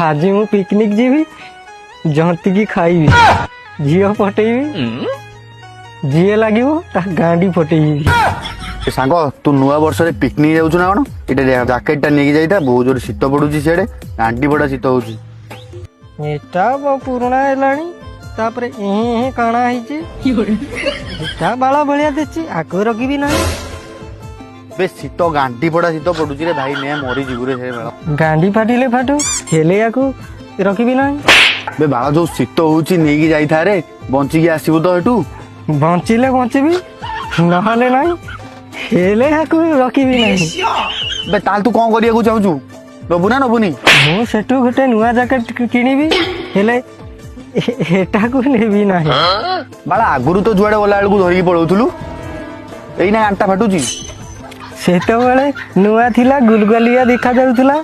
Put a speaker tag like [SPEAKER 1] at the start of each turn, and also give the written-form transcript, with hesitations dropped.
[SPEAKER 1] ଆଜି ମୁଁ ପିକନିକ ଯିବି, ଜନ୍ତିକି ଖାଇବି, ଝିଅ ପଟେଇବି, ଯିଏ ଲାଗିବ ତା ଗାଣ୍ଡି ଫଟେଇବି।
[SPEAKER 2] ଏ ସାଙ୍ଗ, ତୁ ନୂଆ ବର୍ଷରେ ପିକନିକ ଯାଉଛୁ ନା କଣ? ଏଇଟା ଜ୍ୟାକେଟଟା ନେଇକି ଯାଇଥା, ବହୁତ ଜୋରେ ଶୀତ ପଡୁଛି ସିଆଡେ, ଗାଣ୍ଡି ଫଟା ଶୀତ ହଉଛି।
[SPEAKER 1] ଏଟା ପୁରୁଣା ହେଲାଣି, ତାପରେ ଏହେଁ ଏହେଁ କାଣା ହେଇଛି। ଏଟା ବାଳ ଭଳିଆ ଦିଶୁଛି, ଆକୁ ରଖିବି ନାହିଁ।
[SPEAKER 2] ବେ, ଶୀତ, ଗାଣ୍ଡି ଫଟା ଶୀତ ପଡୁଛି ରେ ଭାଇ, ନେ ମରିଯିବୁ ରେ ସେ ବେଳ।
[SPEAKER 1] ଗାଣ୍ଡି ଫାଟିଲେ ଫାଟୁ, ହେଲେ ୟାକୁ ରଖିବି ନାହିଁ।
[SPEAKER 2] ବେ ବାଳ, ଯୋଉ ଶୀତ ହଉଛି, ନେଇକି ଯାଇଥା ରେ, ବଞ୍ଚିକି ଆସିବୁ ତ ଏଠୁ?
[SPEAKER 1] ବଞ୍ଚିଲେ ବଞ୍ଚିବି, ନହେଲେ ନାହିଁ, ହେଲେ ୟାକୁ ରଖିବି ନାହିଁ।
[SPEAKER 2] ବେ, ତାହେଲେ ତୁ କଣ କରିବାକୁ ଚାହୁଁଛୁ? ନବୁ ନା ନବୁନି?
[SPEAKER 1] ମୁଁ ସେଠୁ ଗୋଟେ ନୂଆ ଜ୍ୟାକେଟ କିଣିବି, ହେଲେ ଏଟାକୁ ନେବି ନାହିଁ।
[SPEAKER 2] ବାଳ, ଆଗରୁ ତ ଯୁଆଡେ ଗଲା ବେଳକୁ ଧରିକି ପଳଉଥିଲୁ, ଏଇନା ଗାଣ୍ଡିଟା ଫାଟୁଛି।
[SPEAKER 1] ସେତେବେଳେ ନୂଆ ଥିଲା, ଗୁଲଗୁଲିଆ ଦେଖା ଯାଉଥିଲା।